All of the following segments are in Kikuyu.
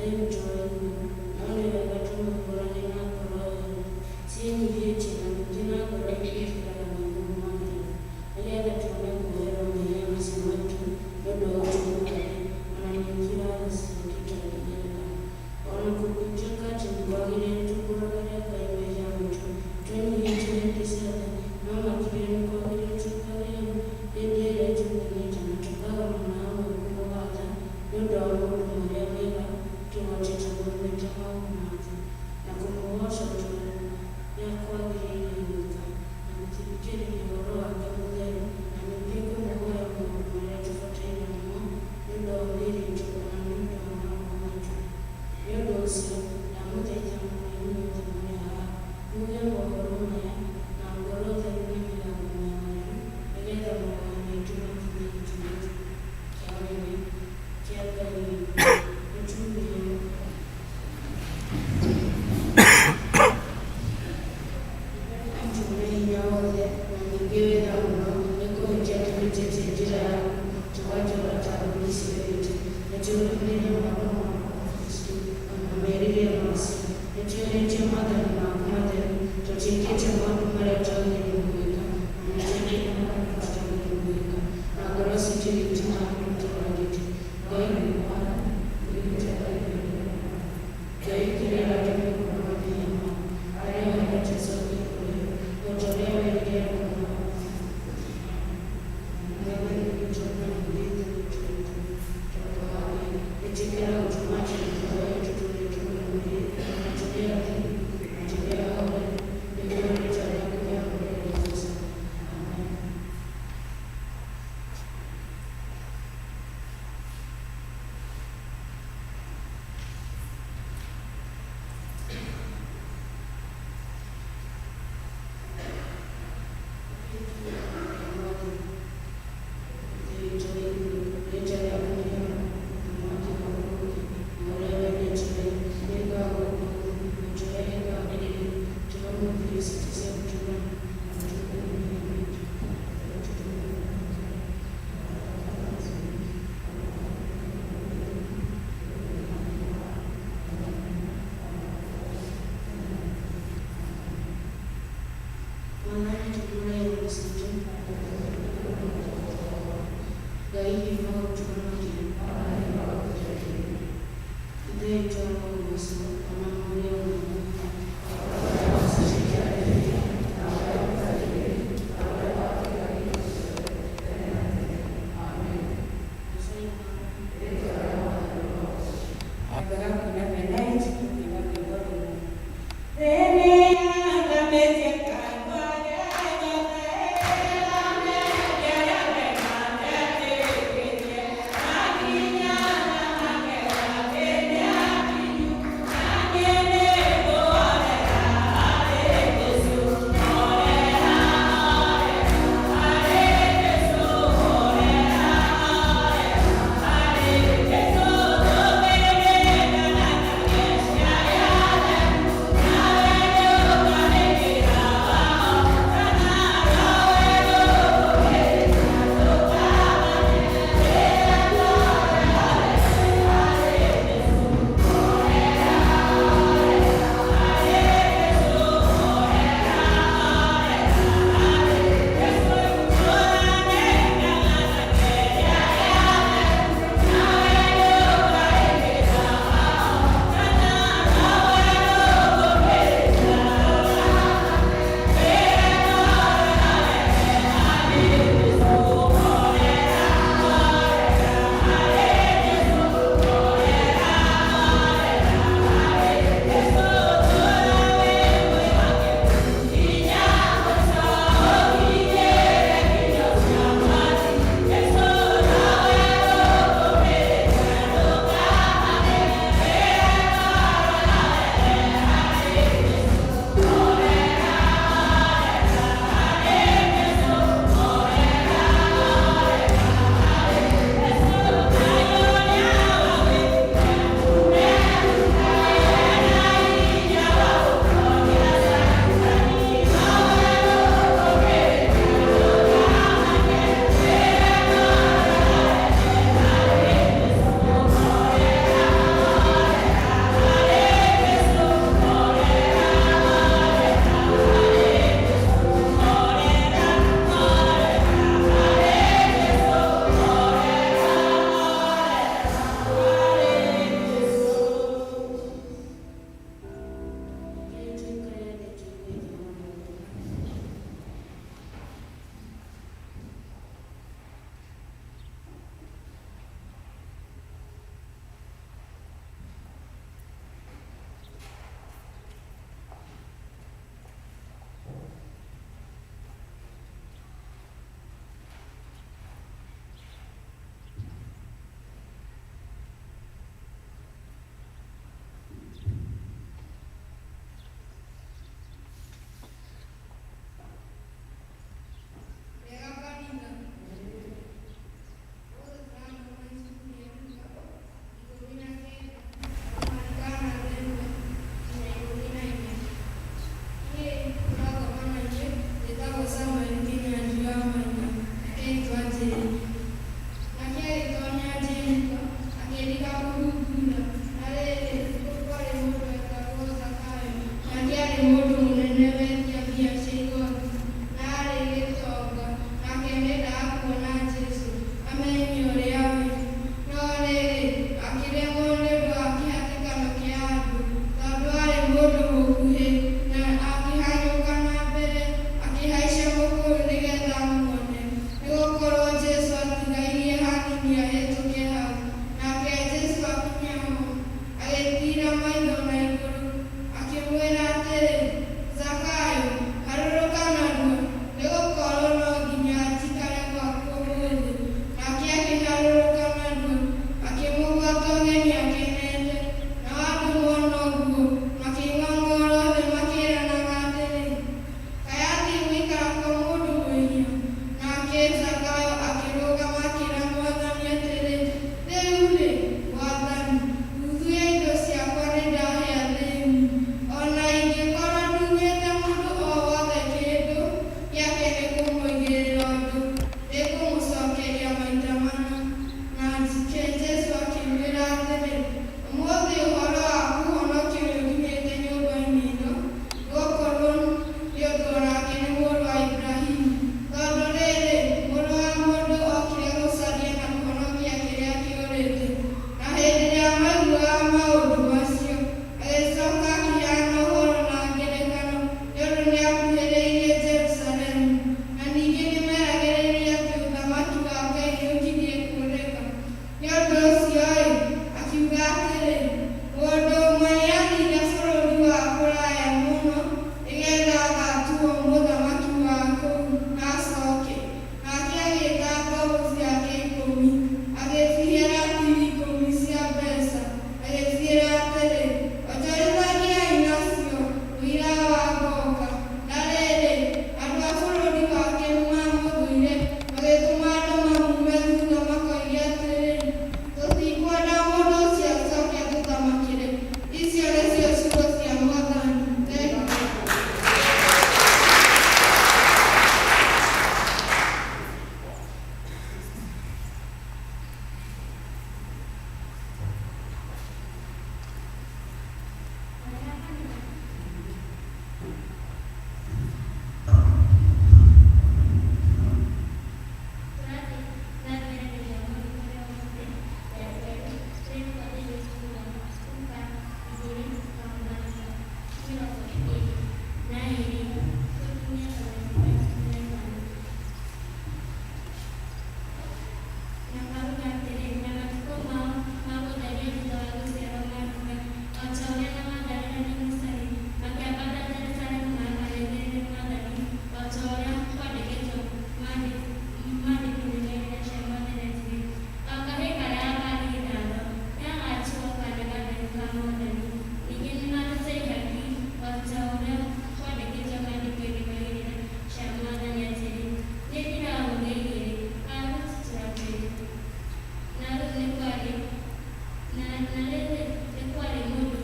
Ithe witũ wa igũrũ, no nĩ wega tũmũhũũrage na ngoro theru, ciĩnyiihĩtie, na ningĩ na ngoro ĩtĩkĩraga nĩguo mwagĩrĩru, nĩ geetha tuone kuoherwo mehia macio maitũ nĩ ũndũ wa ũtugi wake, o na ningĩ wa tha ciake itangĩgereka. O na gũtuĩka atĩ nĩ kwagĩrĩire tuumbũragĩre Ngai mehia maitũ twĩnyiihĩtie hĩndĩ ciothe, no makĩria nĩ kwagĩrĩire twĩkage ũguo hĩndĩ ĩrĩa tũthĩnĩte na tũkagomana hamwe kũmũgaatha nĩ ũndũ wa maũndũ marĩa mega tũhotete moimĩte moko make, na kũmũgooca o ta ũrĩa kwagĩrĩire gwĩka, na gũthikĩrĩria Ũhoro wake Mũtheru, na ningĩ kũmũhoya maũndũ marĩa tũbatairwo nĩmo nĩ ũndũ wa mĩĩrĩ iitũ o na nĩ ũndũ wa maroho maitũ. Nĩ ũndũ ũcio, ndamũthaitha mũno inyuothe mũrĩ haha, muuge mohoro maya na ngoro theru na mĩgambo mĩhoreru, nĩ getha mahoya maitũ makinye gĩtĩ-inĩ kĩa ũnene kĩa Ngai witũ. Nĩtuumie Mwene-Hinya-Wothe, na ningĩ wĩ tha mũno, nĩ kũhĩtia tũhĩtĩtie njĩra yaku, tũgatũũra ta mbũri ciũrĩte. Nĩtũrũmĩrĩire maũndũ macio o na merirĩria macio. Nĩtwĩhĩtie maathani maku matheru, tũtiĩkĩte maũndũ marĩa twagĩrĩirwo gwĩka, na nĩtwĩkĩte maũndũ tũtagĩrĩirwo gwĩka, na ngoro ciitũ itina ũndũ tũrorete. Ngai witũ, Ngai kĩrĩra tũgĩkuua mehia maku, arĩa wendete cokia kũrĩ we, o ta ũrĩa werire andũ aku. Mwathani witũ na ningĩ Ithe witũ wa igũrũ, twakũhoya, ĩtĩkĩra gũtũma atĩ mĩtugo ĩyo tũtũũre tũmĩrũmĩrĩire, na tũrĩ athingu, na tũrĩ ahooreri, nĩguo rĩĩtwa rĩaku rĩamũre rĩgoocagwo. Amen. Mwathani tũkũrae ngoro citũ. Ngai hiuha ũtũhonokie. Ithe witũ arogocwo, o na Mũriũ o na Roho. Ambaga kuina the night kuina rwĩmbo rũmwe. mũgeni akenete. Nao andũ mona ũguo, makĩng'ong'ora othe makĩĩranaga atĩrĩ, "Kaĩ athiĩ gũikara kwa mũndũ mwĩhia?" Nake Zakayo akĩrũgama akĩĩra Mwathani atĩrĩ, "Rĩu-rĩ, Mwathani, nuthu ya indo ciakwa nĩndahe athĩĩni, o na ingĩkorwo ndunyĩte mũndũ o wothe kĩndũ gĩake nĩ kũmũigĩrĩra ũndũ, nĩngũmũcookeria maita mana." Nake Jesũ akĩmwĩra atĩrĩ, "Ũmũthĩ ũhoro wa kũhonokio nĩũkinyĩte nyũmba-inĩ ĩno, nĩgũkorwo nĩ ũndũ o nake nĩ mũrũ wa Iburahĩmu. Tondũ rĩrĩ, Mũrũ wa Mũndũ ookire gũcaria na kũhonokia kĩrĩa kĩũrĩte." Na hĩndĩ ĩrĩa maaiguaga maũndũ macio, agĩcooka akĩheana ũhoro na ngerekano, nĩ ũndũ nĩakuhĩrĩirie Jerusalemu, na ningĩ nĩmeragĩrĩria atĩ ũthamaki wa Ngai nĩũkirie kuoneka. Nĩ ũndũ ũcio-rĩ, akiuga atĩrĩ, "Mũndũ ũmwe nĩathiire bũrũri wa kũraya mũno nĩgeetha agatuuo mũthamaki wa kũu na acooke. Nake agĩĩta ngombo ciake 10, agĩcihe ratiri 10 cia mbeeca, agĩciĩra atĩrĩ, 'Onjorithagiai nacio mũira wa ngooka.' Na rĩrĩ, andũ a bũrũri wake nĩmamũthũire, magĩtũma andũ mamuume thuutha makoige atĩrĩ, 'Tũtikwenda mũndũ ũcio acooke atũthamakĩre.' Icio nĩcio ciugo cia Mwathani. Thengiũ. Tũrathiĩ na mbere na ithomo ritũ rĩa ũmũthĩ rĩa kerĩ. Rĩrutwo thĩinĩ cukuru wa Luka 2:22 tũkinye 25. Na karuga atĩrĩ, na matukũ mao ma gũtherio thutha wa gũciarwo makinya, o ta ũrĩa na wathanire nĩ Musa-rĩ, makĩambata Jerusalemu makanengerere Mwathani, o ta ũrĩa kwandĩkĩtwo maandĩko-inĩ ma irĩra cia Mwathani atĩrĩ, "O kahĩĩ karĩa gakarigithathwo nĩgagatuuo kaana gatheru ka Mwathani." Ningĩ nĩmarute ihaki o ta ũrĩa kwandĩkĩtwo maandĩko-inĩ ma irĩra cia Mwathani atĩrĩ, "Nĩ ndirahũgĩ igĩrĩ, ga gũtutura tĩĩri." Na rĩu nĩ kwarĩ na na rĩrĩ, nĩ kwarĩ mũndũ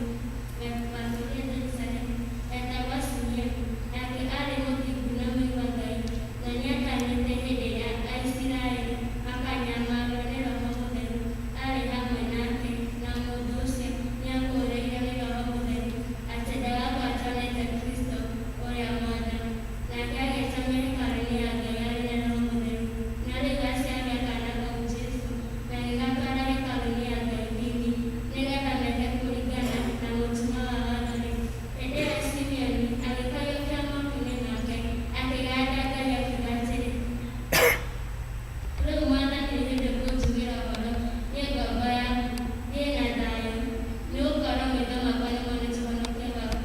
watũũrire Jerusalemu wetagwo Simeoni. Nake aarĩ mũthingu na mũigua Ngai, na nĩatanyĩte hĩndĩ ĩrĩa Aisiraeli makanyamarwo nĩ Roho Mũtheru aarĩ hamwe nake, na mũndũ ũcio nĩakũũrĩirwo nĩ Roho Mũtheru atĩ ndagakua atonete Kristũ ũrĩa Mwathani. Nake agĩtoonya hekarũ-inĩ ya Ngai arĩ na Roho Mũtheru. Na rĩu aciarire kaana kau Jesũ, magĩgatwara hekarũ-inĩ ya Ngai thĩinĩ, nĩgeetha meke kũringana na mũtugo wa watho-rĩ, hĩndĩ ĩyo Simeoni agĩkaiyũkia moko-inĩ make, akĩgaatha Ngai, akiuga atĩrĩ, "Rĩu Mwathani nĩ hĩndĩ ũkũnjiguĩra ũhoro, niĩ ngombo yaku, thiĩ na thayũ, nĩgũkorwo maitho makwa nĩmonete ũhonokio waku,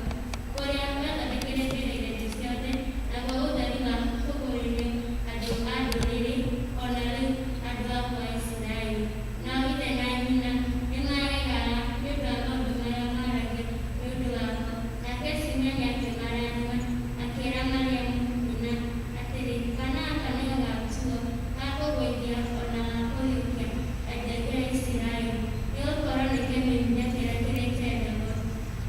ũrĩa wathondekeire mbere ya irĩndĩ ciothe, naguo ũtheri wa kũguũrĩrio andũ a ndũrĩrĩ, o na rĩu andũ aku a Isiraeli." Nao ithe na nyina nĩmagegaga nĩ ũndũ wa maũndũ marĩa maaragio nĩ ũndũ wako. Nake Simeoni akĩmarathima, akĩĩra Mariamu nyina atĩrĩ, "Kaana gaka nĩgagatuuo ga kũgũithia o na ga kũriũkia aingĩ a Isiraeli, nĩgũkorwo nĩ kĩmenyithia kĩrĩa kĩrĩte ndogo,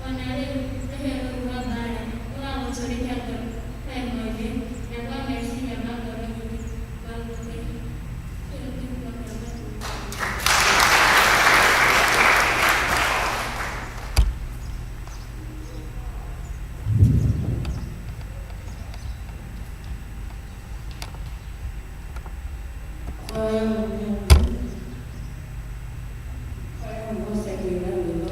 o na rĩu rũhiũ rũu rwa mbaara nĩrwagũtũrĩkia ngoro wee mwene, na kwa meciiria ma ngoro nyingĩ maguũke." Kĩu nĩ kiugo kĩa Mwathani. Kwaya kwaya mũgoce kũina rwĩmbo.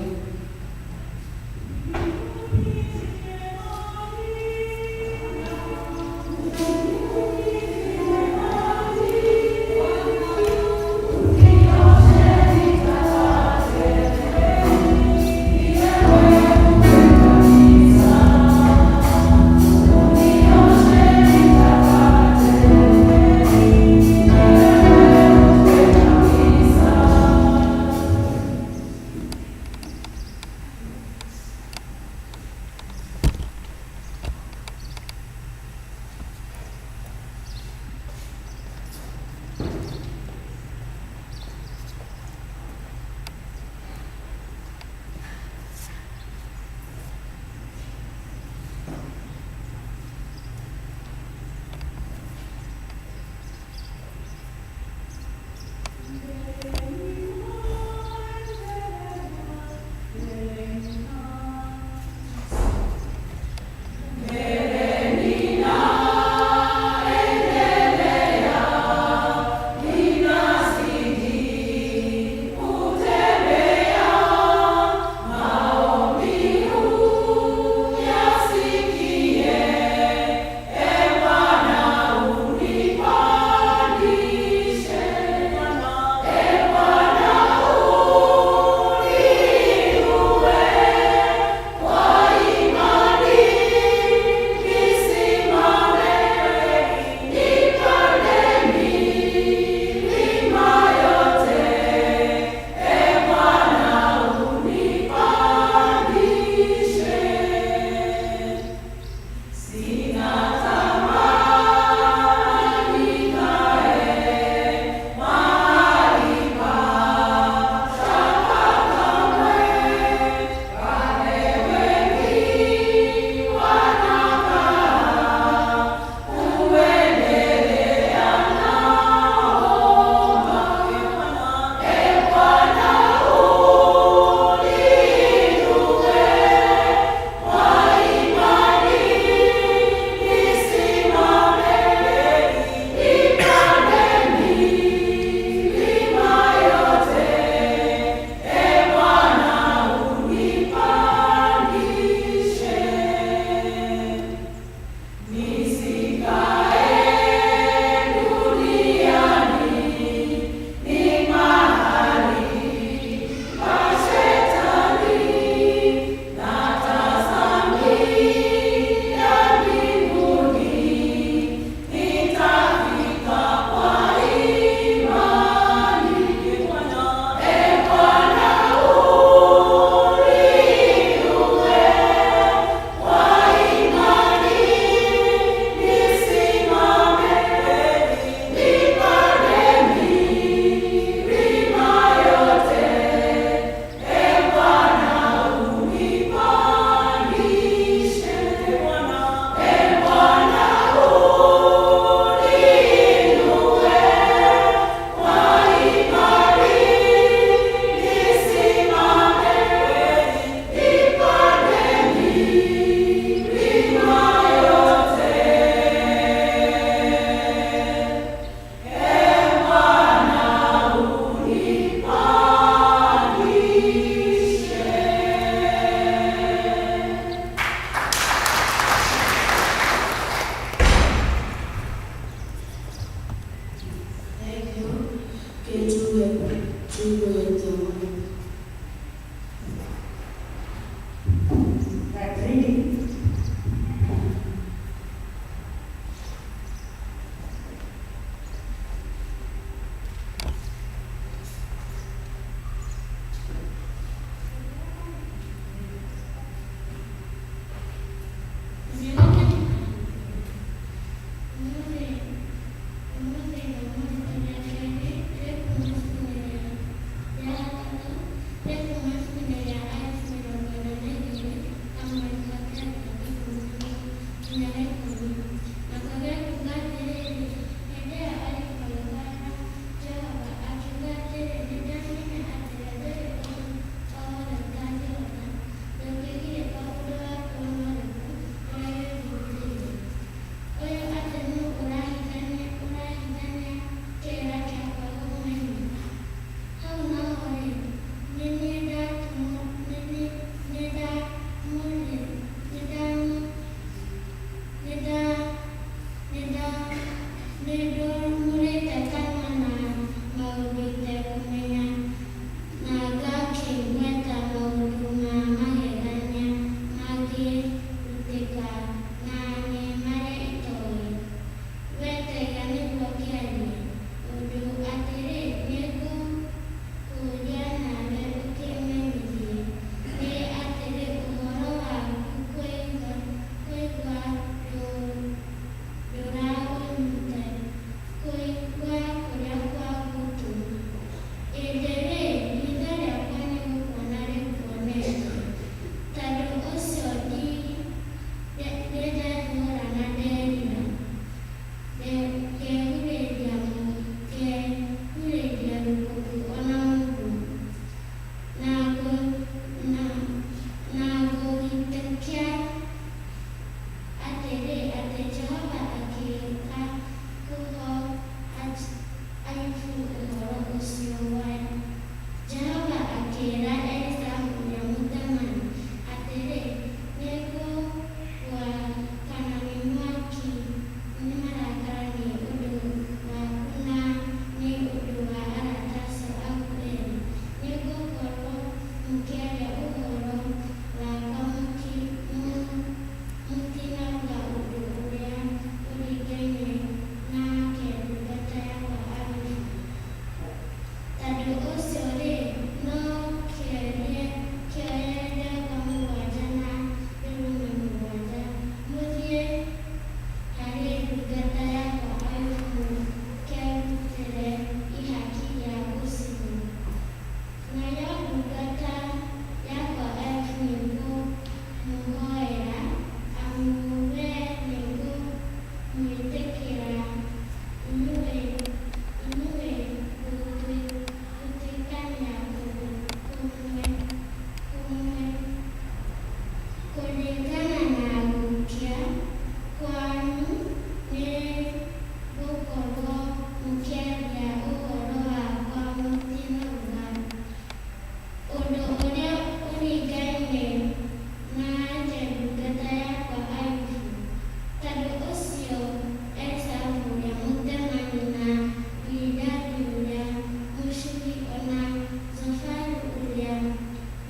rĩa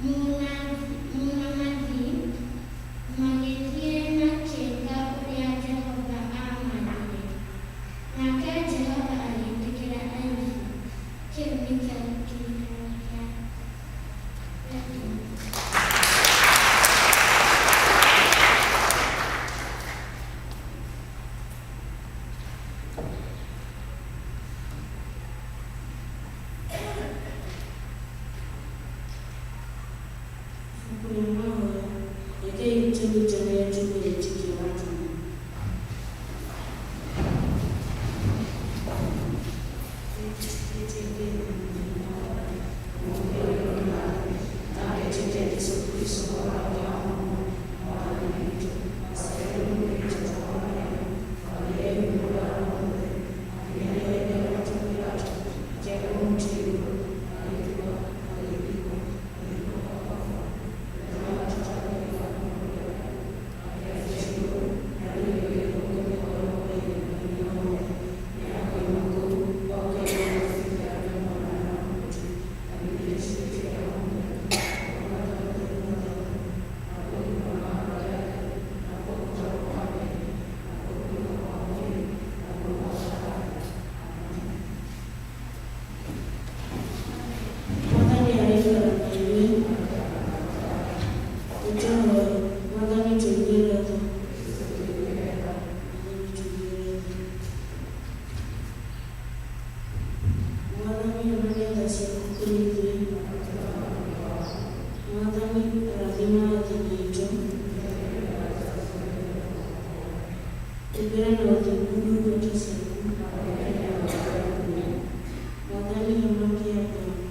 Mũnamathi, magĩthiĩ makĩĩka ũrĩa Jehova aamaathire. Nake Jehova agĩĩtĩkĩra Ayubu. Kĩu nĩkĩo kĩiharo kĩa Ngai. Ibuku rĩa mahoya. Rekei tũnyitanĩre tuge wĩtĩkio wa atũmwo. Mwathani aroikara na inyuĩ. Nĩtũhoe. Mwathani tũiguĩre tha. Mwathani tũiguĩre tha. Mwathani onania tha ciaku kũrĩ ithuĩ. Mwathani rathima athani aitũ. Tũgĩre na ũthingu ndungata ciaku. Mwathani honokia andũ aku.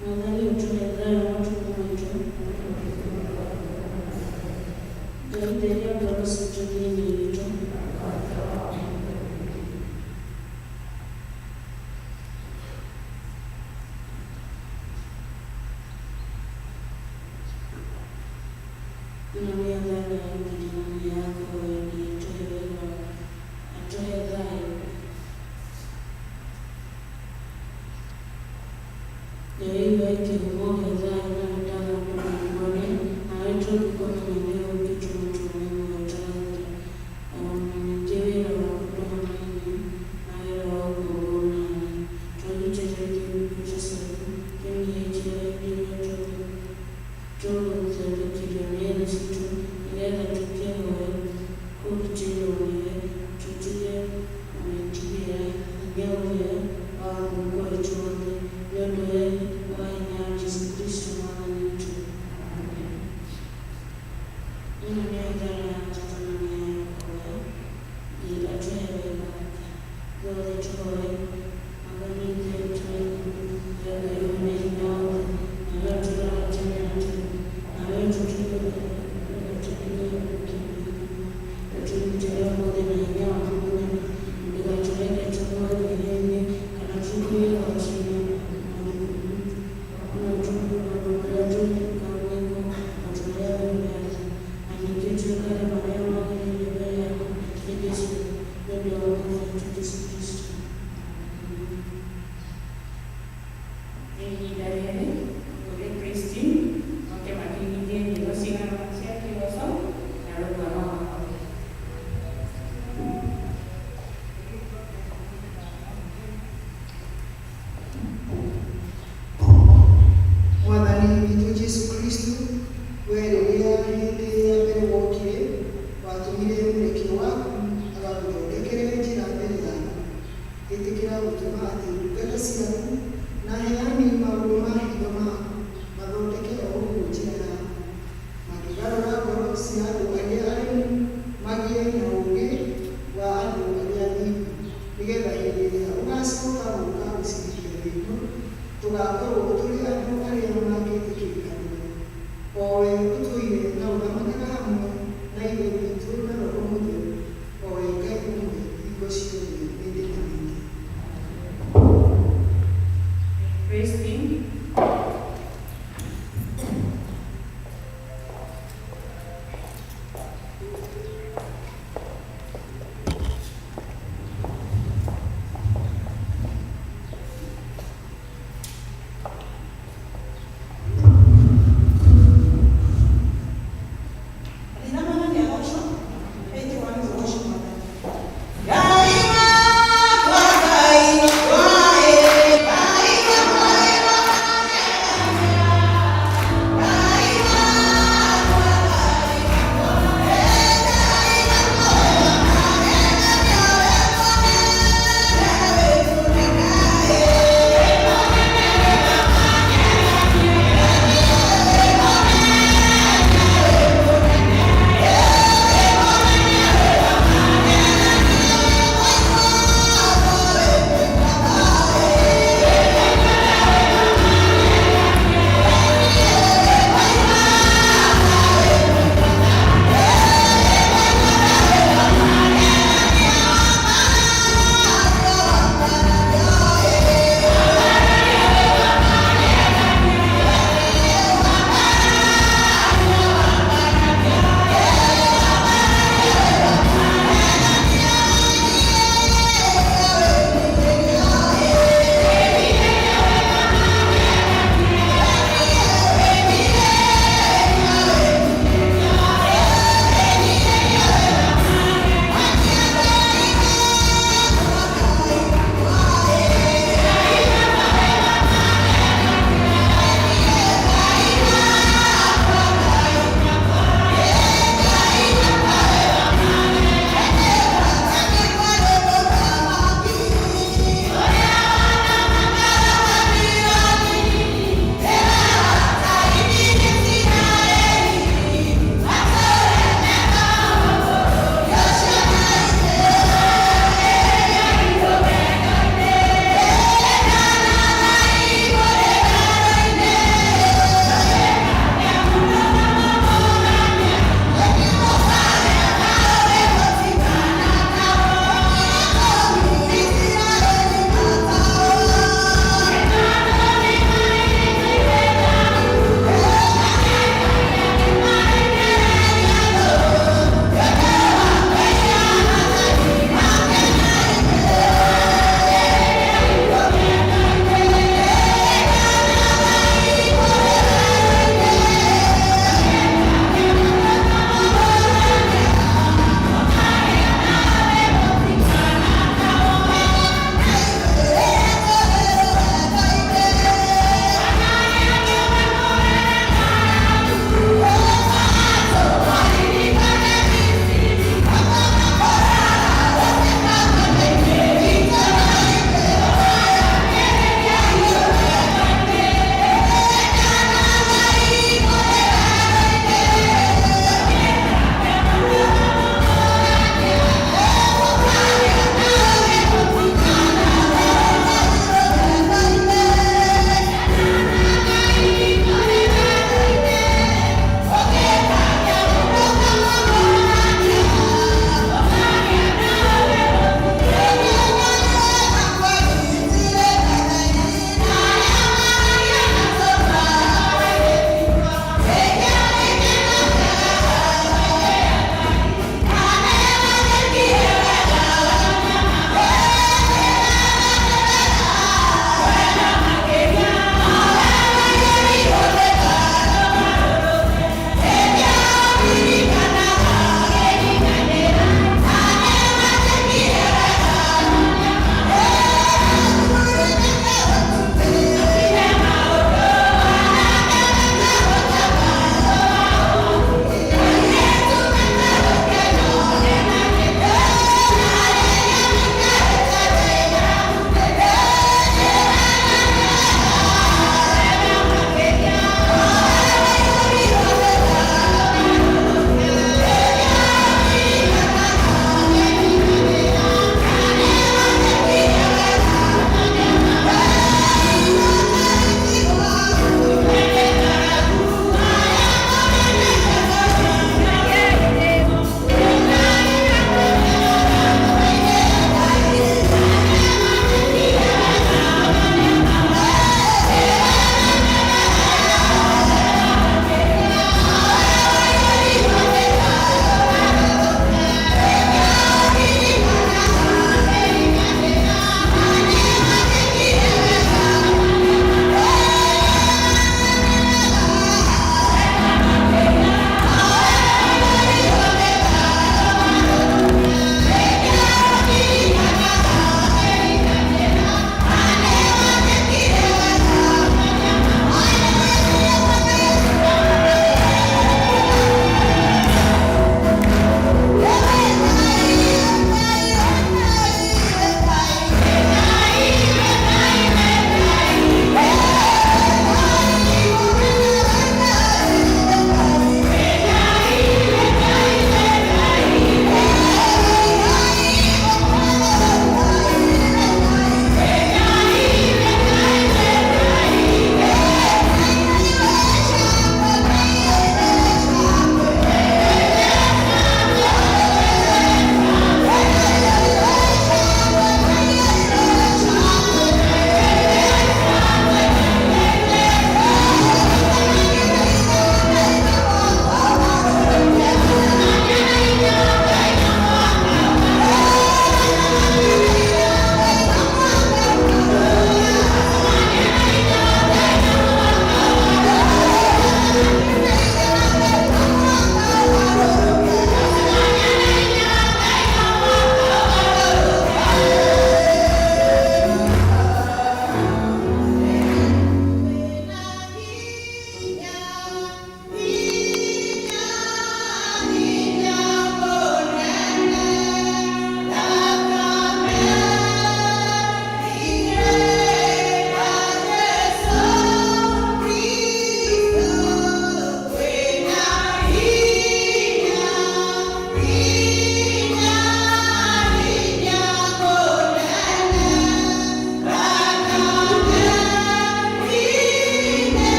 Mwathani ũtũhe thayũ matukũ maitũ. Ngai theria ngoro citũ thĩinĩ witũ. Ĩno nĩ thara ya ngirimano ya kũhoya Ngai atũhe wega atũhe thayũ. Ngai we kĩhumo gĩa thayũ na wendaga andũ maiguane, nawe tũngĩkũmenya nĩwe ũngĩtũma tuone muoyo ũtagathira, o na ningĩ wĩra waku ndũhanaine na wĩra wa ũkombo o na rĩ. Twĩrutĩre ithuĩ ndungata ciaku, twĩnyihĩtie hĩndĩ ĩrĩa tũgũtharĩkĩrwo nĩ thũ citũ, nĩgeetha tũkĩhoe kũgitĩrwo nĩwe, tũtige gwĩtigĩra hinya ũrĩa wa guoko ithuothe, nĩ ũndũ wa hinya wa Jesũ Kristũ.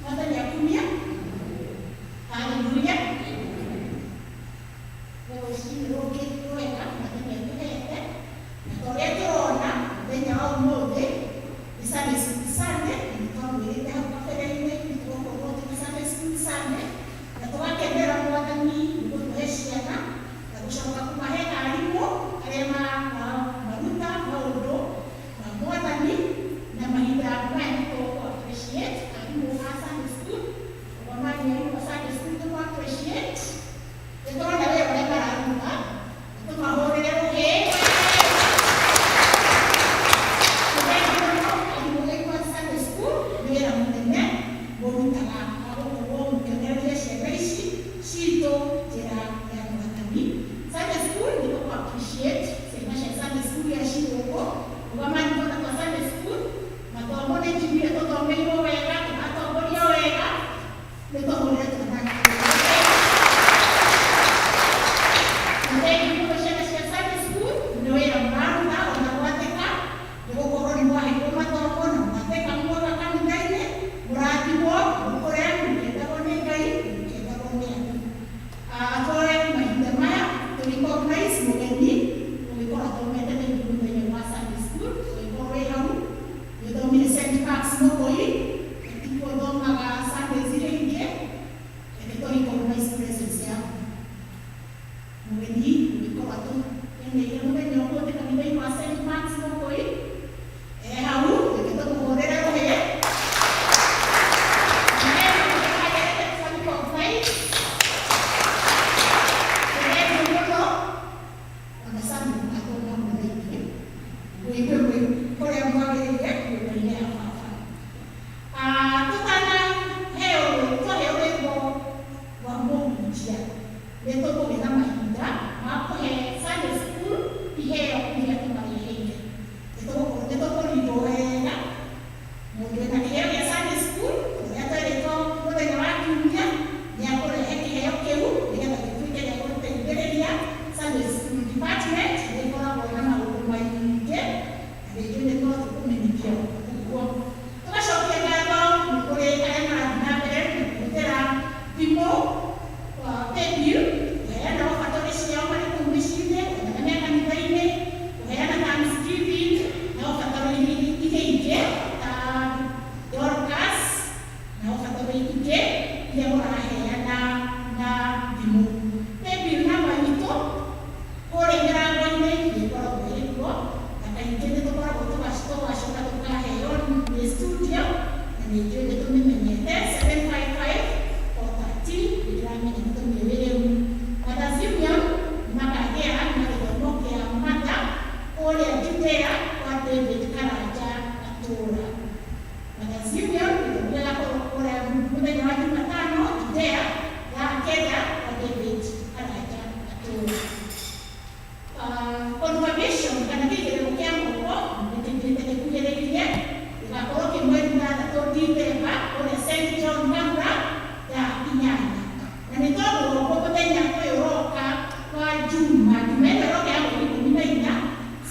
Mwathani akumia. Haleluya. Rũcinĩ rũngĩ rwega Mwathani atũhete na ta ũrĩa tũrona mũthenya wa ũmũthĩ nĩ Sunday School Sunday, na nĩ twamwĩrĩte hau kabere-inĩ nĩ tũgũkorwo twĩna Sunday School Sunday, na tũgakenera Mwathani nĩ gũtũhe ciana na gũcoka kũmahe arimũ arĩa maruta maũndũ ma Mwathani, na mahinda maya nĩ tũkũ appreciate arimũ a Sunday school. Ũgomani arimũ a Sunday school tũmũ appreciate, nĩ tũrona wĩra ũrĩa mararuta, tũmahũrĩre rũhĩ. Tũthengi mũno arimũ aitũ a Sunday school nĩ wĩra mũnene mũrutaga wa gũkorwo mũkĩonereria ciana ici citũ njĩra ya Mwathani. Sunday school nĩ tũkũ appreciate ciana cia Sunday school iria ci gũkũ. Ũgomani twana twa Sunday school mathomo nĩ njiguire tũthomeirwo wega, tũgatongorio wega, nĩ tũhũrĩre twana. Thengi mũno ciana cia Sunday school nĩ wĩra mũraruta ona gwathĩka, nĩ gũkorwo nĩ mwaheirwo mathomo na mwathĩka muoka kanitha-inĩ, mũrathimwo, mũkũre mũkĩendagwo nĩ Ngai, mũkĩendagwo nĩ andũ. Twoe mahinda maya tũ recognize mũgeni ũgĩkorwo athomete thĩinĩ mũthenya wa Sunday school, ũgĩkorwo wĩ hau nĩũthomire St. Mark's Mũkũi, tikuo ũthomaga Sundays iria ingĩ, reke tũ recognize presence yaku mũgeni ũgĩkorwo atũkeneire mũthenya ũmũthĩ kanitha-inĩ wa St. Mark's Mũkũi e hau, reke tũmũhũrĩre rũhĩ. Na hena mũndũ reke tũ recognize. Tũthengiũ mũno ona Sunday mũgathoma hamwe na ithuĩ, mũigue mwĩ kũrĩa mwagĩrĩire nyũmba-inĩ ya baba. Tũtanaheo twaheo rwĩmbo rwa mũhunjia, nĩ tũkũgĩa na mahinda ma kũhe Sunday school iheo iria tũmareheire. Nĩ tũkũrindwo wega mũndũ wĩna kĩheo gĩa Sunday school ũrĩa twerĩtwo mũthenya wa kiumia nĩ akũrehe kĩheo kĩu nĩgetha gĩtuĩke gĩa gũteithĩrĩria Sunday school department nĩ ĩkoragwo na maũndũ maingĩ, na rĩngĩ nĩ no tũkũmenyithio ũguo. Tũgacokia ngatho nĩ kũrĩ arĩa marathiĩ na mbere na kũhũthĩra thimũ, paybill kũheana obatorĩ ciao.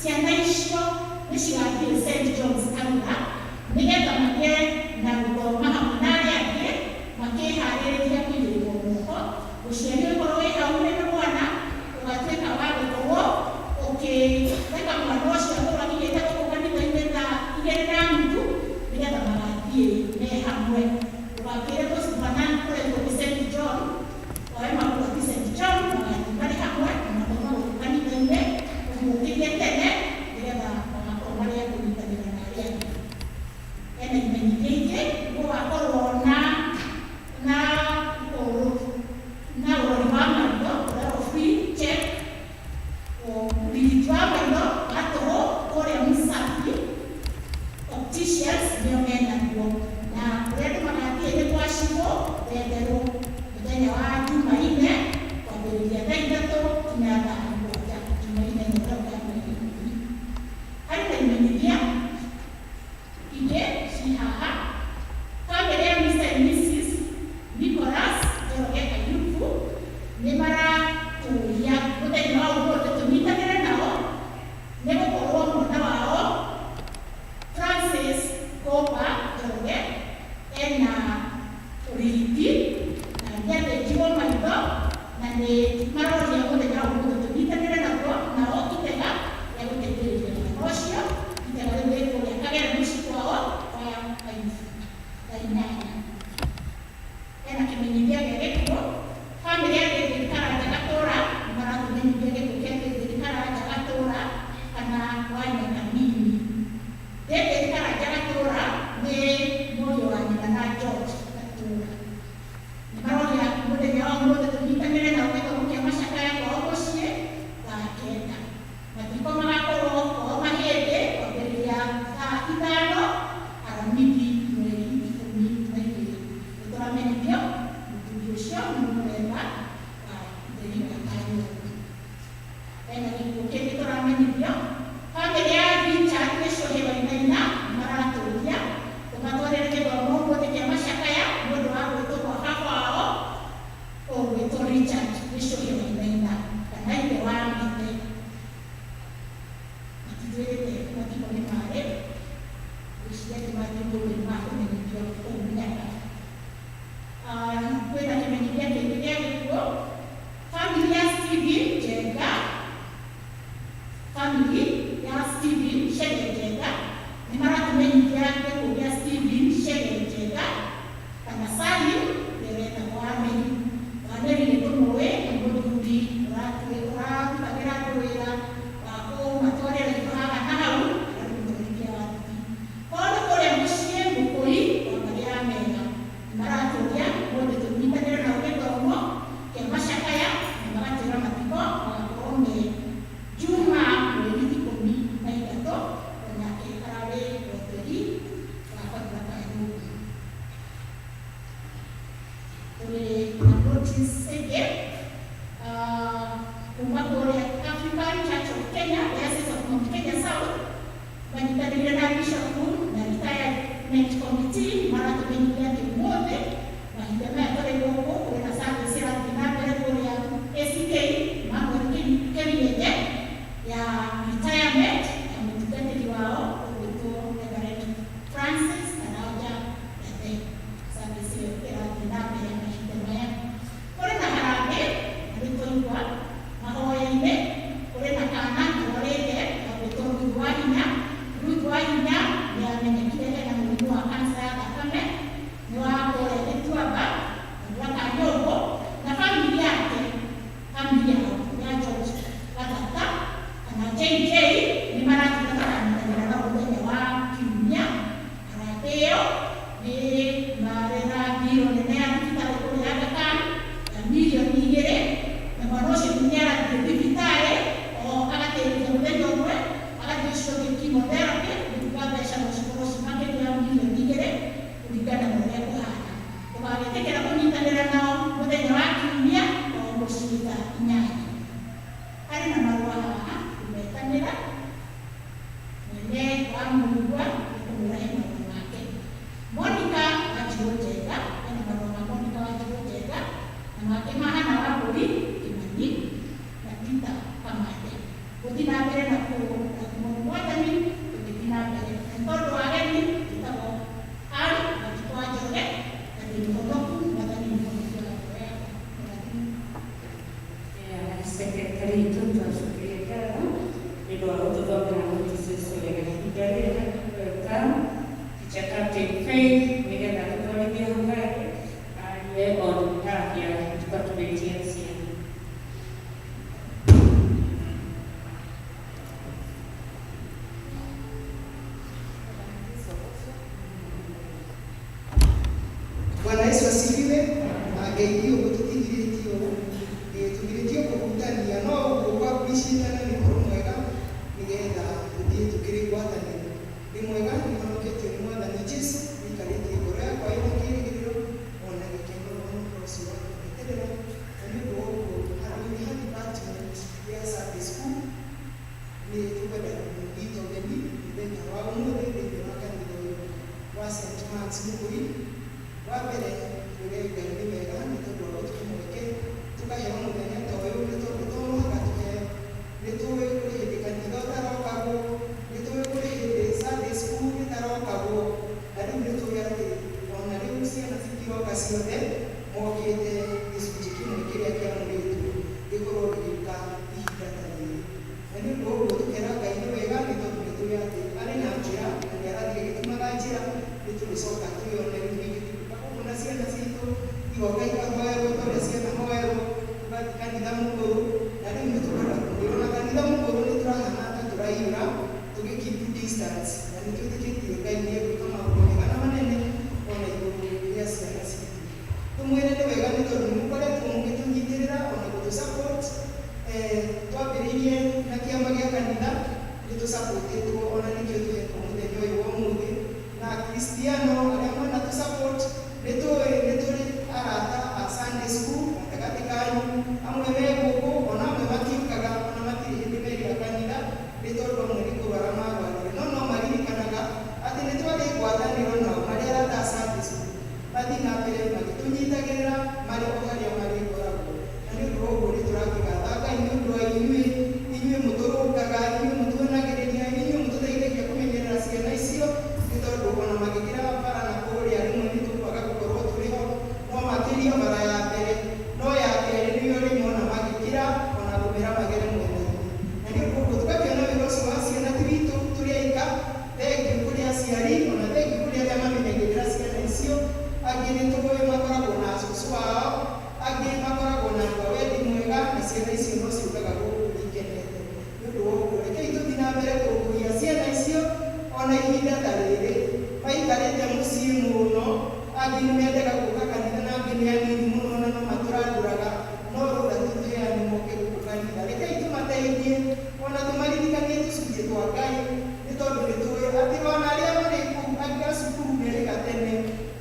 Ciana icio nĩ cigathiĩ St John's Karura nĩgetha magĩe na gũthoma hamwe na arĩa angĩ makĩharĩrĩria kũigĩrĩrwo moko. Mũciari ũkorwo wĩ hau wĩna mwana ũgatuĩka wa gũkorwo ũkĩreka mwana ũcio akorwo akinyĩte gũkũ kanitha-inĩ thaa 2:30 nĩgetha magathiĩ me hamwe. Ũgakĩre mwana ũretwo nĩ St John oe mabuku St John magathiĩ marĩ hamwe na mathoma gũkũ kanitha-inĩ ũmũkĩrie tene nĩgetha magakorwo marĩ a kũnyitanĩra na arĩa angĩ. Ena imenyithia ingĩ gũgakorwo na ũrori wa maitho ũrĩa free check, ũrigiti wa maitho wa tũhũ kũrĩa Musafi Opticians nĩo menaguo, na kũrĩa andũ magathiĩ nĩ gwa Cibũ Thenderũ mũthenya wa Jumaine kwambĩrĩria thaa 3 nginya thaa 7, Jumaine ĩno ĩroka ya mweri 10. Harĩ na imenyithia ingĩ ci haha. Bamĩrĩ ya Mr and Mrs Nicholas Njoroge Ayubu nĩ maratũria mũthenya wa ũmũthĩ tũnyitanĩre nao nĩ gũkorwo mwana wao Francis Kopa Njoroge ena ũrigiti na nĩathĩnjirwo maitho, na nĩ maroria mũthenya wa ũmũthĩ tũnyitanĩre naguo nao itega rĩa gũteithĩrĩria mwana ũcio. Itega rĩu rĩ kũrĩa Kagera mũciĩ kwao kwa Ayubu thaa 8. Ena kĩmenyithia gĩa gĩkuũ. Bamĩrĩ ya David Karanja Gatũra nĩ maratũmenyithia gĩkuũ kĩa David Karanja Gatũra kana wa Nyakanini. David Karanja Gatũra nĩ mũriũ wa nyina na George Gatũra. Nĩ maroria mũthenya wa ũmũthĩ tũnyitanĩre nao gĩthomo kĩa macakaya kwao mũciĩ thaa 9. Mathiko magakorwo kwao Mahĩndĩ kwambĩrĩria thaa 5 Aramithi mweri 12. Nĩ tũramenyithio mũthuri ũcio nĩ mũremba wa Theri wa Kanyũndũ. Ena gĩkuũ kĩngĩ tũramenyithio. Bamĩrĩ ya Richard Gĩcũhĩ Wainaina nĩ maratũria tũmatwarĩre gĩthomo ũmũthĩ kĩa macakaya nĩ ũndũ wa gwĩtwo kwa baba wao ũgwĩtwo Richard Gĩcũhĩ Wainaina kana ithe wa Mete. Matitwĩrĩte mathiko nĩ marĩ, ngwĩciria nĩ mathiĩ ũmũthĩ nĩ makũmenyithio kũu Nyaka. Kwĩna kĩmenyithia kĩngĩ gĩa gĩkuũ. Family ya Stephen Njenga, family ya Stephen Chege Njenga nĩ maratũmenyithia gĩkuũ gĩa Stephen Chege Njenga kana Salim ũrĩa wetagwo Waneri. Waneri nĩ tũmũĩ, nĩ mũthuri ũrarutagĩra andũ wĩra wa kũmatwarĩra indo haha na hau, na nĩ mũtwarithia wa nduthi. Koguo kũrĩa mũciĩ Mũkũi wa mbarĩ ya Mega nĩ maratũria ũmũthĩ tũnyitanĩre nao gĩthomo kĩa macakaya, na magatwĩra mathiko magakorwo me Juma mweri 13. Onake ararĩ mũtheri wa Kanitha Kayungu. Tũrĩ na notice ĩngĩ kuma kũrĩa African Church of Kenya, Diocese of Mount Kenya South, manyitanĩire na Bishop na Retirement Committee maratũmenyithia atĩ ũmũthĩ mahinda maya tũrĩ gũkũ kũrĩ na service ĩrathiĩ na mbere kũrĩa ACK Emmanuel Kĩrienye ya retirement ya mũtungatĩri wao ũgwĩtwo Reverend Francis Karanja Gathe. Service ĩyo ĩrathiĩ na mbere mahinda maya. Kũrĩ na harambĩ na nĩ twaigua mahoya-inĩ. Kũrĩ na kana karwarĩte gagwĩtwo Ruth Wahinya. Ruth Wahinya nĩ amenyekire ena mũrimũ wa kansa ya thakame, nĩ wa kũrĩa Gĩtuamba na Kanyũngũ, na family yake, family yao ya George Gathata kana JJ nĩ marathiĩ makanyitanĩra na mũthenya wa Kiumia. Harambĩ ĩyo nĩ marĩ na mbiro nene ya thibitarĩ kũrĩa Aga Khan ya mirioni 2, na mwana ũcio nĩ arathiĩ thibitarĩ o agateithia mũthenya ũmwe agathiĩ ũcio ũngĩ chemotherapy, nĩ kuga mbeca no cikorwo ci makĩria ya mirioni 2 kũringana na ũrĩa kũhana. Tũgagĩtĩkĩra kũnyitanĩra nao mũthenya wa Kiumia o mũciĩ thaa 8. Harĩ na marũa haha kũmetanĩra mwene wa mũigua nĩ kũmwĩra he marũa make. Monica Wanjirũ Njenga, ena marũa ma Monica Wanjirũ Njenga na make mahana wa Mbũri Kĩmani na Peter Kamande. Gũthiĩ na mbere na Witũ twacokeria ngatho nĩ ũndũ wa gũtũthomera notices wega. Ihinda rĩrĩ na welcome Teacher Captain Faith nĩgetha tũtwarithie hau hangĩ arie on behalf ya department ya ciana. Bwana Yesu asifiwe. Na ngeithio ũguo tũtigirĩtio tũgirĩtio kũhutania no ũguo kwa kwicitana nĩ ũhoro mwega nĩgetha tũthiĩ tũkĩrĩ ngwatanĩro. Nĩ mwega nĩhonoketio nĩ Mwathani Jesu nĩikarĩtie ngoro yakwa ĩna kĩĩrĩgĩrĩro ona gĩkeno na ũhoro ũcio wa kũmweterera. Na nĩ ũndũ wa ũguo handũ-inĩ ha department ya Sunday school nĩ tũkwenda kũmũnyita ũgeni mũthenya wa ũmũthĩ thĩinĩ wa kanitha ũyũ wa St. Mark's Mũgũri. Wa mbere twĩre Ngai nĩ wega nĩ tondũ wa gũtũhe mweke tũkaheo mũthenya ta ũyũ nĩ tondũ to mũhaka tũheo. Nĩ tũĩ kũrĩ hĩndĩ kanitha ũtarokagwo, nĩ tũĩ kũrĩ hĩndĩ Sunday school ĩtarokagwo, na rĩu nĩ tũĩ atĩ ona rĩu ciana citiroka ciothe mokĩte gĩcunjĩ kĩmwe kĩrĩa kĩamũrĩtwo gĩkorwo gĩgĩũka ihinda ta rĩrĩ. Na nĩ ũndũ wa ũguo tũkera Ngai nĩ wega nĩ tondũ nĩ tũĩ atĩ arĩ na njĩra na nĩ arathiĩ agĩtũmaga njĩra nĩ tũrĩcoka twĩone rĩu ningĩ tũgĩũka gũkũ na ciana citũ igoka ikahoerwo ta ũrĩa ciana hoerwo tũgathiĩ kanitha mũkũrũ na rĩu nĩ tũkwenda kũmwĩra ona kanitha mũkũrũ nĩ tũrahana ta tũraiyũra tũgĩ keep distance na nĩ twĩtĩkĩtie Ngai nĩ egwĩka maũndũ mega na manene ona igũrũ rĩa ciana citũ. Tũmwĩre nĩ wega nĩ tondũ nĩ mũkoretwo mũgĩtũnyitĩrĩra ona gũtũ support twambĩrĩirie na kĩama gĩa kanitha nĩ tũsupportĩtwo ona nĩkĩo tũhetwo mũthenya ũyũ wa ũmũthĩ na Akristiano arĩa mwana tũ support nĩ tũĩ nĩ tũrĩ arata a Sunday school gatagatĩ kanyu amwe me gũkũ ona amwe matiũkaga ona matirĩ hĩndĩ merĩga kanitha nĩ tondũ amwe nĩ kũrwara marwarire no no maririkanaga atĩ nĩ twarĩ ngwatanĩro nao marĩ arata a Sunday school mathiĩ na mbere magĩtũnyitagĩrĩra marĩ o harĩa marĩkoragwo. Na nĩ ũndũ wa ũguo nĩ tũrakĩgatha Ngai nĩ ũndũ wa inyuĩ inyuĩ mũtũrũngaga inyuĩ mũtuonagĩrĩria inyuĩ mũtũteithagia kũmenyerera ciana icio nĩ tondũ ona magĩkĩra bara na kũrĩa rĩmwe nĩ tũkwaga gũkorwo tũrĩ ho no makĩria bara ya mbere no ya kerĩ nĩyo rĩmwe ona magĩkĩra ona kũmĩra magere mwena-inĩ. Na nĩ ũndũ ũguo tũgakĩona wĩra ũcio wa ciana ti witũ tũrĩ aika thengiũ kũrĩ aciari ona thengiũ kũrĩ arĩa mamenyagĩrĩra ciana icio angĩ nĩ tũĩ makoragwo na cũcũ wao angĩ makoragwo na andũ a wendi mwega na ciana icio no ciũkaga gũkũ ikenete. Nĩ ũndũ wa ũguo rekei tũthiĩ na mbere kũrũmbũiya ciana icio ona ihinda ta rĩrĩ maikarĩte mũciĩ mũno angĩ nĩ mendaga gũka kanitha na angĩ nĩ anini mũno na no matũrandũraga no rũtha tũheani moke gũkũ kanitha. Rekei tũmateithie ona tũmaririkanie tũcunjĩ twa Ngai nĩ tondũ nĩ tũĩ atĩ ona arĩa marĩ kũu angĩ a cukuru merĩga tene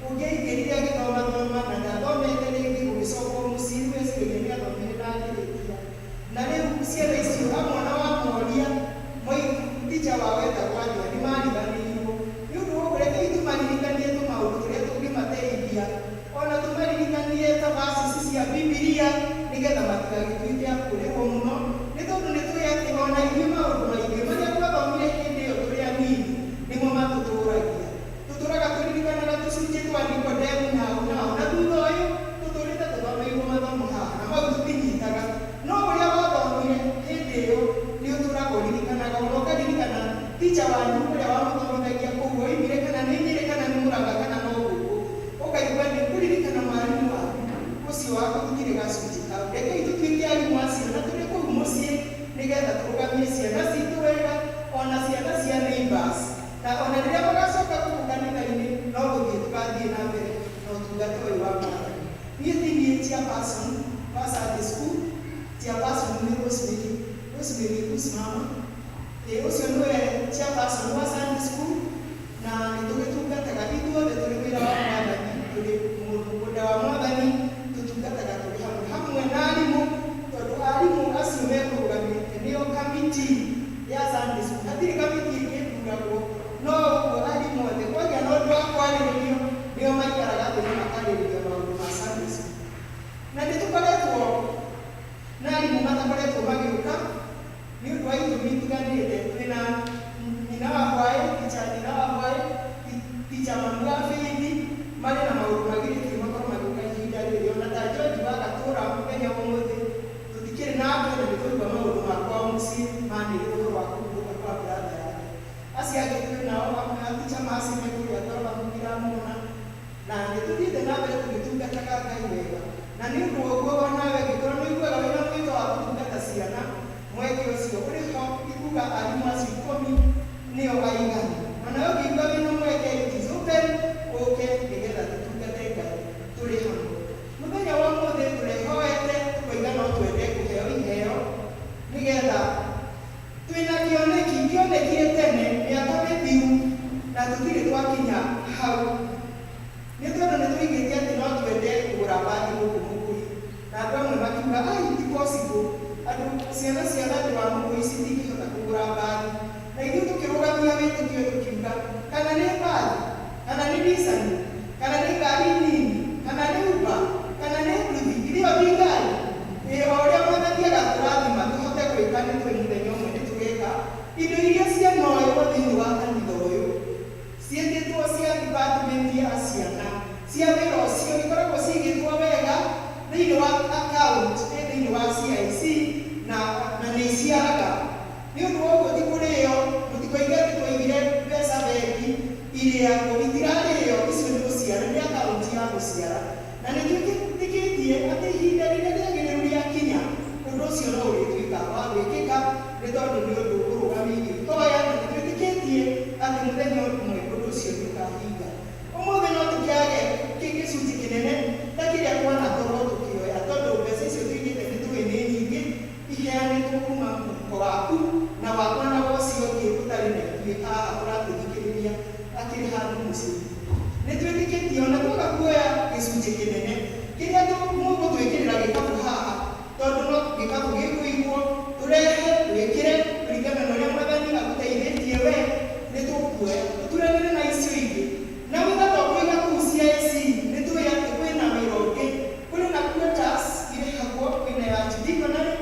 ũngĩaingĩrire agĩthomathoma na ndathomete rĩngĩ gũgĩcokwo mũciĩ rĩu eciragia nĩ athomire na akĩrĩkia. Na rĩu ciana icio amwe ona wamoria teacher wao etagwo atĩa nĩ mariganĩirwo. Nĩ ũndũ wa ũguo rekei tũmaririkanie tũmaũndũ tũrĩa tũngĩmateithia ona tũmaririkanie ta verses cia Bibilia nĩgetha matigagĩtuĩke a kũrĩrwo mũno nĩ tondũ nĩ tũĩ atĩ ona ithuĩ maũndũ maingĩ marĩa twathomire hĩndĩ ĩyo tũrĩ anini nĩmo matũtũragia. Tũtũraga tũririkanaga tũcunjĩ twa Nikodemu nao nao na thutha ũyũ tũtũrĩte tũthomeirwo mathomo haha na mau tũtinyitaga no ũrĩa wathomire hĩndĩ ĩyo nĩ ũtũraga ũririkanaga ona ũkaririkana teacher wanyu ũrĩa wamũthomithagia kũu oimire kana nĩ Nyĩrĩ kana nĩ Mũrang'a kana no gũkũ ũkaigua nĩ kũririkana mwarimũ waku ũcio wakũrutire gacunjĩ kau. Rekei tũtuĩke arimũ acio na tũrĩ kũu mũciĩ nĩgetha tũrũgamie ciana citũ wega ona ciana cia neighbors na ona rĩrĩa magacoka gũkũ kanitha-inĩ no gũthiĩ tũgathiĩ na mbere na ũtungata ũyũ wa Mwathani. Niĩ ti niĩ chairperson wa Sunday school, chairperson nĩ Rosemary, Rosemary kusimama ũcio nĩwe chairperson wa Sunday school na nĩ tũgĩtungataga ithuothe tũrĩ wĩra wa Mwathani tũrĩ mũgũnda wa Mwathani tũtungataga tũrĩ hamwe hamwe na arimũ tondũ arimũ acio mekũrũgamĩte nĩo kamiti ya Sunday school. Hatirĩ kamiti ĩngĩ ĩthuragwo no ũguo arimũ othe kwagĩa na ũndũ wa kwarĩrĩrio nĩo maikaraga thĩ na makarĩrĩria maũndũ ma Sunday school. Na nĩ tũkoretwo na arimũ matakoretwo magĩũka nĩ ũndũ wa itũmi itiganĩte. Twĩna nyina wa hwaĩ, teacher nyina wa hwaĩ, teacher mamu wa Faith marĩ na maũndũ magirĩtie makorwo magĩũka ihinda rĩrĩ. Ona ta George wa Gatũra mũthenya wa ũmũthĩ tũtikĩrĩ nake na nĩ tũigua maũndũ Andũ ciana cia thandũ wa mũkũi citingĩhota kũgũra mbathi. Na ithuĩ tũkĩrũgamia wĩtĩkio tũkiuga, kana nĩ mbathi, kana nĩ Nissan, kana nĩ ngari nini, kana nĩ Uber, kana nĩ nduthi, ithio ti ngari. Ĩ o ũrĩa Mwathani agatũrathima tũhote gwĩka nĩ twĩ mũthenya ũmwe nĩ tũgeka indo iria cianoywo thĩinĩ wa kanitha ũyũ ciĩtĩtwo cia department ya ciana cia wĩra ũcio ikoragwo ciigĩtwo wega thĩinĩ wa account ĩ thĩinĩ wa CIC na nĩ iciaraga. Nĩ ũndũ wa ũguo ti kũrĩo, mũtikoige atĩ twaigire mbeca bengi irĩagwo, itirarĩo, icio nĩ gũciara, nĩ account ya gũciara. Na nĩ twĩtĩkĩtie atĩ ihinda rĩrĩa rĩagĩrĩru rĩakinya, ũndũ ũcio no ũrĩtuĩka wa gwĩkĩka, nĩ tondũ nĩ ũndũ ũrũgamĩirio ihoya, na nĩ twĩtĩkĩtie atĩ mũthenya ũmwe ũndũ ũcio nĩ ũkahinga. Ũmũthĩ no tũkĩage gĩcunjĩ kĩnene ta kĩrĩa twanakorwo tũkĩoya, tondũ mbeca icio tũigĩte nĩ tũĩ nĩ nyingĩ, iheanĩtwo kuma mũhuko waku na wakwa na wa ũcio ũngĩ ũtarĩ na ithuĩ haha ũratũthikĩrĩria akĩrĩ handũ mũciĩ. Nĩ twĩtĩkĩtie ona twaga kuoya gĩcunjĩ kĩnene kĩrĩa mũgũtwĩkĩrĩra gĩkabũ haha, tondũ no gĩkabũ gĩkũigwo tũrehe twĩkĩre kũringana na ũrĩa Mwathani agũteithĩtie we, nĩ tũkuoya tũturanĩre na icio ingĩ. Na wĩra to kũiga kũu CIC, nĩ tũĩ atĩ kwĩna wĩra ũngĩ, kũrĩ na quotas irĩhagwo, kwĩna ya archdeaconry,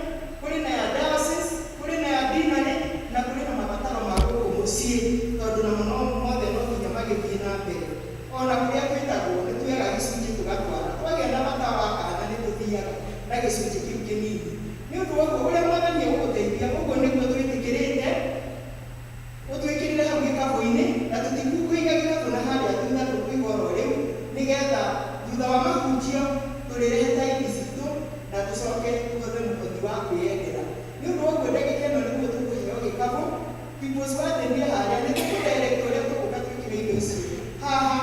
kũrĩ na ya diocese, kũrĩ na ya deanery, na kũrĩ na mabataro ma gũkũ mũciĩ, tondũ namo no mothe no nginya magĩthiĩ na mbere. Ona kũrĩa twĩtagwo nĩ tuoyaga gĩcunjĩ tũgatwara, twagĩa na bata wa kana nĩ tũthiaga na gĩcunjĩ kĩu kĩnini. Nĩ ũndũ wa ũguo ũrĩa Mwathani egũgũteithia, ũguo nĩguo twĩtĩkĩrĩte ũtwĩkĩrĩre hau gĩkabũ-inĩ, na tũtikũiga gĩkabũ na harĩa thutha, tũkũiga oro rĩu nĩgetha thutha wa mahunjio tũrĩrehe taithi citũ na tũcoke tũhothe mũhothi wa kwĩyendera. Nĩ ũndũ wa ũguo ndagĩka ĩno nĩguo tũkũheo gĩkabũ. People's Garden harĩa nĩ tũkũdirect ũrĩa tũgũka twĩkĩre indo icio haha,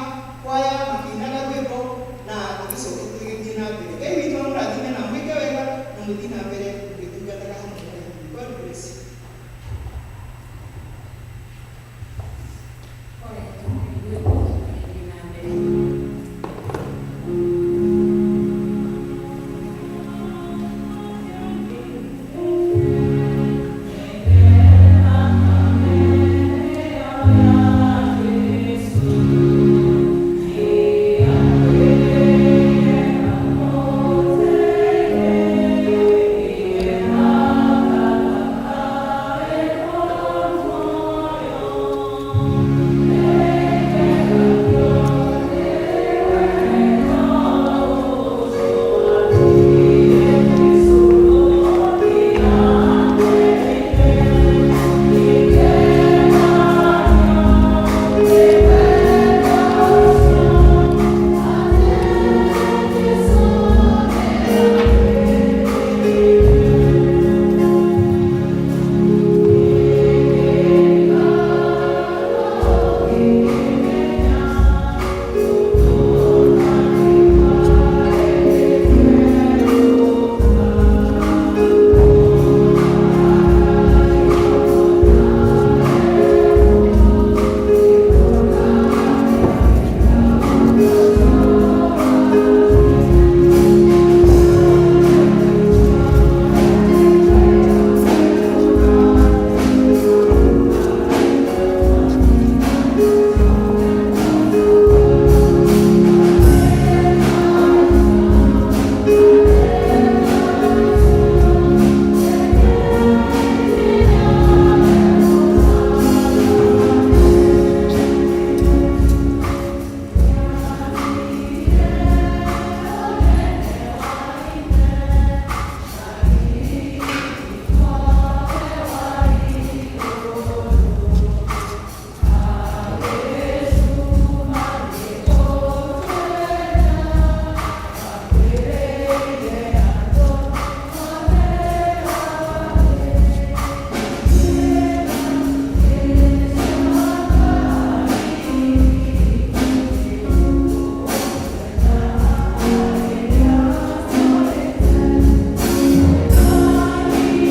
kwaya makĩinaga rwĩmbo na tũgĩcoke tũgĩthiĩ na mbere. Ngai witũ amũrathime na mwĩke wega na mũthiĩ na mbere mũgĩtungataga hamwe na ithuĩ. God bless you.